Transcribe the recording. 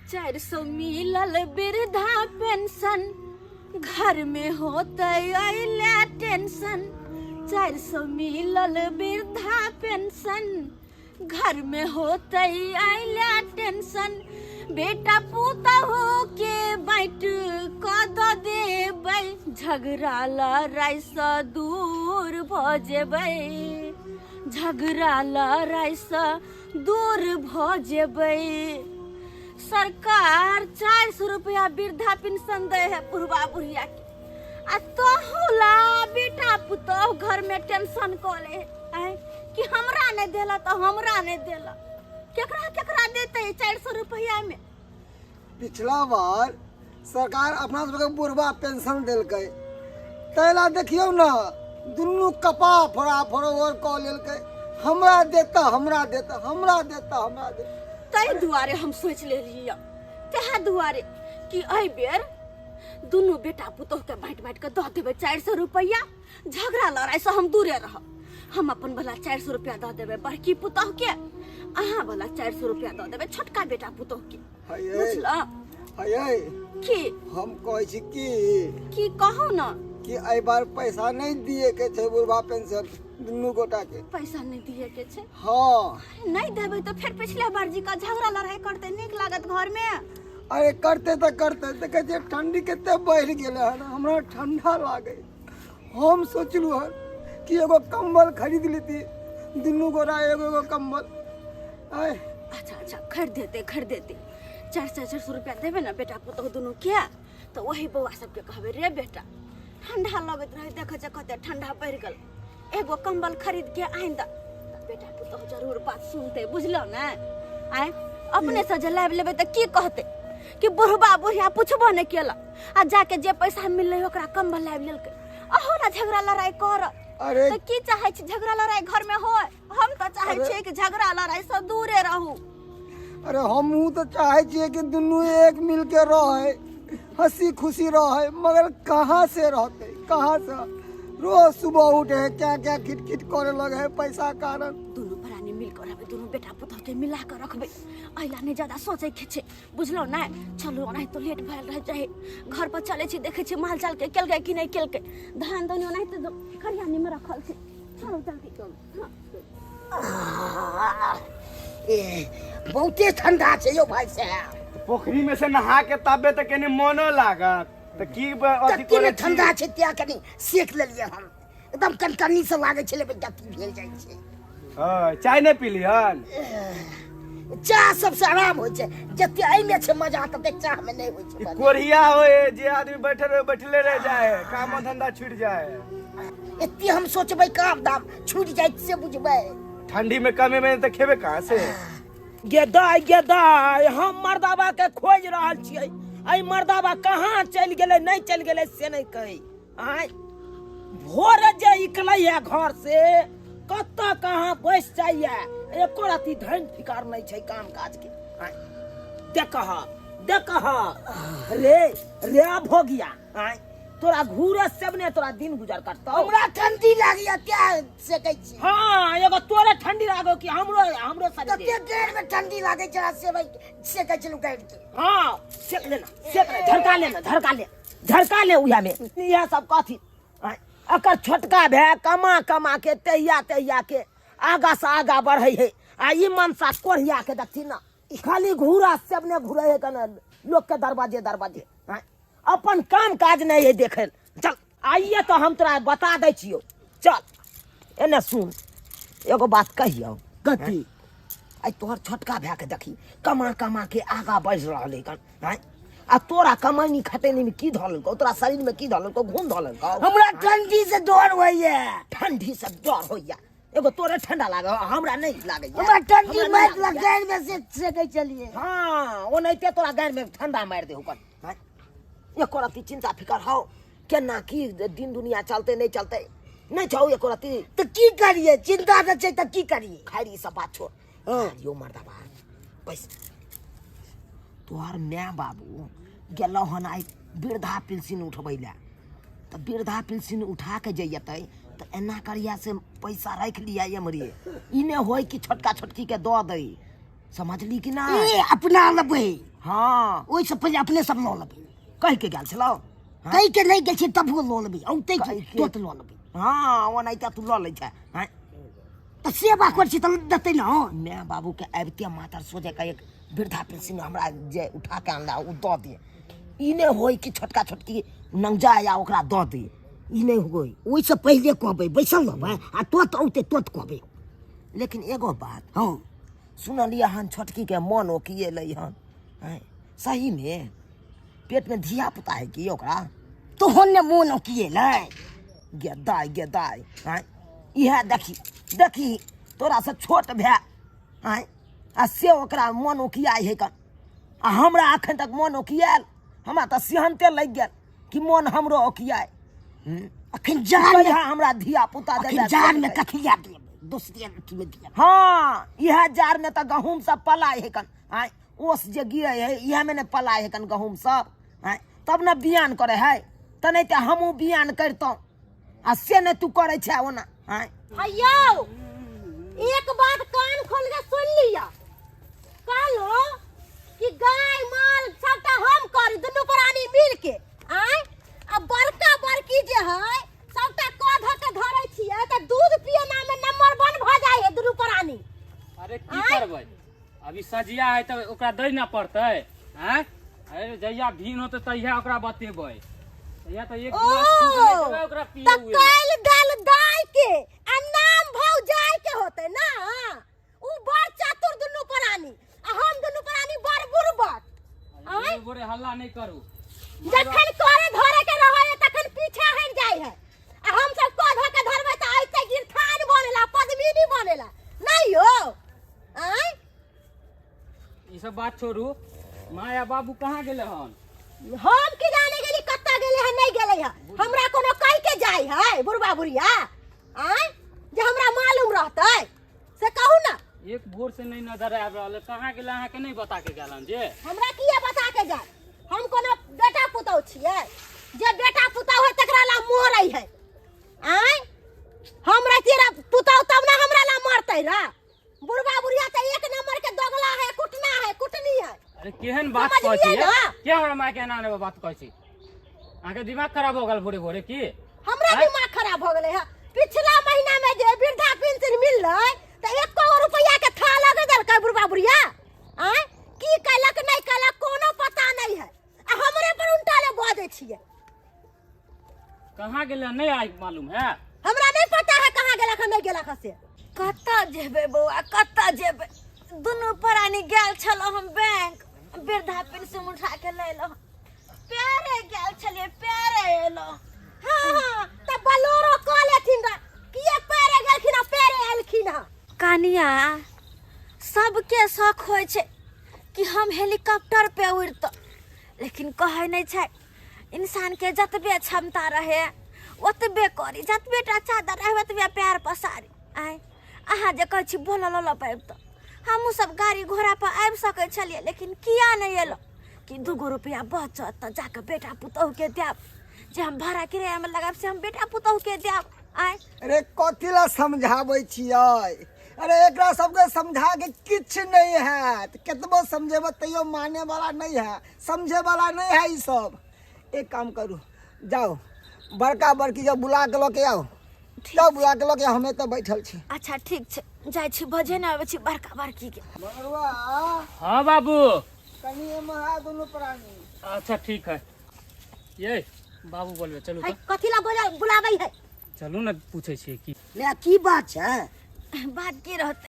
400 मिलल वृद्धा पेंशन, घर में होते अइले टेंशन। 400 मिलल वृद्धा पेंशन, घर में होते अइले टेंशन। बेटा पुतहु के बाँट कऽ दऽ देबै, झगड़ा लड़ाइसँ दूर भऽ जेबै, झगड़ा लड़ाइसँ दूर भऽ जेबै। सरकार 400 रुपया वृद्धा पेंशन दै है बुढ़बा बुढ़िया के, आ तोहू ला बेटा पुतोह घर में टेंशन कऽ ले आँय, कि हमरा नहि देला तऽ हमरा नहि देला। केकरा केकरा देतै 400 रुपया में? पिछला बार सरकार अपना सबके बुढ़बा पेंशन देलकै, तैला देखियौ ने दुनू कपा फोड़ा फोड़ोर कऽ लेलकै, हमरा देता हमरा देता हमरा देता हमरा देता। ताहि दुआरे हम सोचि लेलियै, तेहा दुआरे कि एहि बेर दुनू बेटा पुतोह के बाँटि बाँटि कऽ दऽ देबै 400 रुपैआ, झगड़ा लड़ाइसँ हम दूरे रहब। हम अपन वाला 400 रुपया दऽ देबै बड़की पुतोह के, अहाँ वाला 400 रुपया दऽ देबै छोटका बेटा पुतोह के। हयै। बुझलऽ? हयै। की? हम कहै छी की, की कहू ने, कि एहि बार पैसा नहि दिए के छै बुढ़बा पेंशन दुनू गोटा के। पैसा नहि दिए के छै? हाँ। नहि देबै तऽ फेर पिछले बार जी का झगड़ा लड़ाई करते नीक लागत घर में? अरे करते तऽ करते, देखै छियै ठंडी कते बढ़ि गेलै हन, हमरा ठंडा लागै। हम सोचलहुँ हन कि एगो कंबल खरीद लेती दुनू गोरा एगो एगो कंबल। आय। अच्छा अच्छा, खरीद देते खरीद देते, 400 400 रुपया देबै ने बेटा पुतोह दुनू के, तऽ वही बौआ सबके कहबै, रे बेटा ठंडा लगैत रहे, देखै छै कते ठंडा बढ़ि गेल, एगो कंबल खरीद के आनि दऽ, तऽ बेटा पुतोह जरूर बात सुनतै। बुझलौ ने? आय, अपने से जे लाबि लेबै तऽ की कहतै कि बुढ़बा बुढ़िया पुछबो नहि केलक आ जाके जे पैसा मिललै ओकरा कंबल लाबि लेलकै, अहू ने झगड़ा लड़ाई करत। अरे तऽ की चाहै छी, झगड़ा लड़ाई घर में होय? हम तऽ चाहै अरे। छियै कि झगड़ा लड़ाई से दूरे रहू। अरे हमहूँ तऽ चाहै छियै कि दुनू एक मिल के रहे, हंसी खुशी रहे, मगर कहाँ से रहते, कहाँ से? रोज सुबह उठे है क्या क्या खिट खिट करे लगे है पैसा कारण। दुनू प्राणी मिल कर रहबै, दुनू बेटा पुतोह के मिला कर रखबै, अहिला नहि ज्यादा सोचै के छै, बुझलौ ने? चलू, ओनाहितो लेट भेल रह जाए, घर पर चलै छी, देखै छी माल जाल के केलकै कि नहि केलकै, धान दौनी ओनाहिते खरिहानी में रखल छै। चलू जल्दी चलू। हाँ। ए, बहुते ठंडा छै यौ भाई साहब। पोखरी में से नहा के तबे तऽ कनि मोनो लागत, तऽ की अथी कते ने करै छी? ठंडा छै त्या कनि सेक लेलियै हम, एकदम कनकनी से लागै छलै, बेटा की भेल जाइ छै। हाँ, चाय नहि पीलिहन? चाह सबसे आराम होइ छै, जते एहिमे छै मजा तते चाह में नहि होइ छै ई मजा। कोढ़िया होए जे आदमी बैठल रहे बैठले रह जाए है, काम धंधा छूट जाए है। एते हम सोचबै काम दाम छूट जाए से बुझबै। ठंडी में कमे में तऽ खेबे कहाँ से? गे दाय गे दाय, हम मर्दाबा के खोज रहल छियै, एहि मर्दाबा कहाँ चलि गेलै नहि चलि गेलै से नहि कहै। आँय, भोर जे निकलैया घर से कतऽ कहाँ बैस जाइया, एको रति धन फिकार नहि छै काम काज के। आँय, देखह देखह रे रे भोगिया, आँय तोरा घूरे सब ने तोरा दिन गुजर करतौ। हमरा ठंडी लागैया तें सेकै छी। हाँ, एगो तोरे ठंडी लागो कि हमरो हमरो शरीर तते देर में ठंडी लागै छै, सेबै सेकै छलहुँ गाड़ि के। हाँ, सेक लेना सेक ले, झरका लेना झरका ले झरका ले, उहे में इएह सब कथी। आँय, एकर छोटका भाय कमा कमा के तहिया तहिया के आगा से आगा बढ़ै है, आ ई मनसा कोढ़िया के देखथिन ना, खाली घूरा सब ने घूरे है कने लोग के दरवाजे दरवाजे। आँय, अपन काम काज नहीं है देखे। चल आइए तो हम तोरा बता दै छियौ, चल एने सुन, एगो बात कहियौ। कथी? आइ तोहर छोटका भाय के देखी कमा कमा के आगा बढ़ि रहल है कन। आँय, आ तोरा कमैनी खटैनी में की धऽ लेलकौ, तोरा शरीर में की धऽ लेलकौ, घूम धऽ लेलकौ? हमरा ठंडी से डर होइया। ठंडी से डर होइया? एगो तोरे ठंडा लागल, हमरा नहीं लागैया। हमरा ठंडी हमरा नहि मारि लागैया। लग गाड़ि में से सेकै छलियै। हाँ, ओनाहिते तोरा गाड़ि में ठंडा मारि देहु कन। आँय, एको रत्ती चिंता फिकर हौ केना की दिन दुनिया चलते नहीं चलते नहीं छौ एको रत्ती? तऽ की करियै, चिंता तऽ छै, तऽ की करियै? खैर ई सब बात छोड़। हाँ। यो मर्दाबा बैस, तोहर माय बाबू गेलौ हन आइ वृद्धा पेंशन उठबै लए, तऽ वृद्धा पेंशन उठा के जे एतै तऽ एना करिया से पैसा राखि लिया एमरे, ई नहि होय कि छोटका छोटकी के दऽ दै। समझली कि ना ए अपना लेबै। हँ। ओहिसँ पहिले अपने सब लऽ लेबै। कहि के गेल छलौ? कहि के नहि गेल छी तबो लऽ लेबै, औतै की तुरंत लऽ लेबै। हँ, ओनाहिते तू लऽ लै छै। हँ, तऽ सेवा करै छी तऽ देतै ने। माय बाबू के आबिते मातर सोझे कहे वृद्धा पेंशन हमरा जे उठा के अनला ओ दऽ दे। ई नहि होय कि छोटका छोटकी नंग जाय आ ओकरा दऽ दे, ई नहि होय। ओहिसँ पहिले कहबै, बैसल रहबै आ तुरंत औतै तुरंत कहबै। लेकिन एगो बात। हँ। सुनलियै हन छोटकी के मन ओकिएलै हन। आँय, सही में पेट में धिया पुता है की ओकरा? तोहन ने मोन ओकिएलै। गे दाय, गे दाय, आँय, इएह देखी देखी तोरा से छोट भाय, आँय, आ से ओकरा मन ओकियाइ है कन, आ हमरा अखन तक मन ओकियायल, हमरा तऽ सेहनते लागि गेल कि मन हमरो ओकियाय। अखन जान में कहिया हमरा धिया पुता अखन देबै? जान में कथिया देबै, दोसरे अथी में दिया। हँ, इएह जार में तऽ गहूँम सब पलाय है कन। आँय, ओस जे गिरे है इएह में ने पलाय है कन गहूँम सब। आँय, तब ने बियान करे है, तऽ नहि तऽ हमहूँ बियान करितहुँ, आ से नहि तू करै छै ओना। आँय। हयौ, एक बात कान खोल के सुन लिअ, कहलो कि गाय माल सबटा हम करी दुनू प्राणी मिल के। आँय, आ बड़का बड़की जे है सबटा कऽ धऽ के धरै छियै तऽ दूध पियना में नंबर वन भऽ जाइ है दुनू प्राणी। अरे की करबै, अभी सजिया है तऽ ओकरा दै ना पड़तै। आँय, अरे जहिया भीन होतै तहिया ओकरा बतेबै, तहिया तऽ एक ओ गिलास दूध नहि देबै ओकरा पिए तऽ उए। कैल दल दाय के आ नाम भौ जाय के होतै ना। उ बड़ चतुर दुनू प्राणी आ हम दुनू प्राणी बड़ बुड़बक। अरे भोरे भोरे हल्ला नहीं करू। जखन करे धरे के रहे है तखन पीछा हट जाय है, आ हम सब कह धऽ के धरबै तऽ ऐसे गिरथान बनेला पद्मिनी बनेला नहीं हो। आँय, ई सब बात छोड़ू, माया बाबू कहाँ गेले हन? हम की जाने गेली कत्ता गेले है नहीं गेले है, हमरा कोनो कह के जाय है बुढ़बा बुढ़िया। आँय, जे हमरा मालूम रहतै से कहू ना। एक भोर से नहीं नजर आबि रहल है, कहाँ गेले अहाँ के नहीं बता के गेलन जे? हमरा किया बता के जाय, हम कोनो बेटा पुतहु छियै? जे बेटा पुतहु है तकरा ला मरै है। आँय, हम रहतियै रा पुतहु तब ना हमरा ला मरतै रा। बुढ़बा बुढ़िया तऽ एक नंबर के दोगला है, कुटना है, कुटनी है। अरे केहन बात कहै समझलियै छी? ना? के हमरा माय के एना ने बात कहै छी? अहाँके दिमाग खराब हो गेल भोरे भोरे की? हमरा आँय? दिमाग खराब हो गेलै है। पिछला महीना में जे वृद्धा पेंशन मिललै तऽ एको गो रुपैआ के था लगे देलकै बुढ़बा बुढ़िया। आँय, की कैलक नहीं कैलक कोनो पता नहीं है, आ हमरे पर उल्टा ले बजै छियै। कहाँ गेलै नहीं आइ मालूम है? हमरा नहीं पता है कहाँ गेलक है नहीं गेलक है से। कतऽ जेबै बौआ, कतऽ जेबै? दुनू प्राणी गेल छलहुँ हम बैंक, वृद्धा पेंशन उठा के लैलहुँ, पैरे गेल छलियै पैरे एलहुँ। हाँ हाँ, तऽ बलोरो कऽ लेथिन रा, किए पैरे गेलखिन आ पैरे एलखिन हँ? कनिया, सबके शौक होइ छै कि हम हेलीकॉप्टर पे उड़तहुँ, लेकिन कहै नहि छै इंसान के जतबे क्षमता रहे ओतबे करी, जतबे टा चादर रहे ओतबे पैर पसारी। आँय, अहाँ जे कहै छी बोलऽ लऽ पाबि तऽ हमहूँ सब गाड़ी घोड़ा पर आबि सकै छलियै, लेकिन किया नहि एलहुँ कि 2 गो रुपया बचत तऽ जाकऽ बेटा पुतोहुके देब, जे हम भाड़ा किरायामे लगायब से हम बेटा पुतोहुके देब। आँय। अरे कथी ला समझाबै छियै? अरे एकरा सबके समझा के किछु नहि हैत, केतबो समझेबै तैयो माने वाला नहीं है, समझे वाला नहीं है ई सब। एक काम करू, जाओ बड़का बड़की के बुला के लऽ के आउ, जाओ बुला के लऽ के आउ, हम एतऽ बैठल छी। अच्छा ठीक छै, जाइ छी बजे ने आबै छी बड़का बड़की के। मगरुआ। हाँ बाबू। कनी एम्हर आ दुनू प्राणी। अच्छा ठीक है, ये बाबू बोलबे चलू। है तऽ कथी ला बुलाबै है? चलू ने, पूछै छियै की ले, की बात छै? बात की रहतै?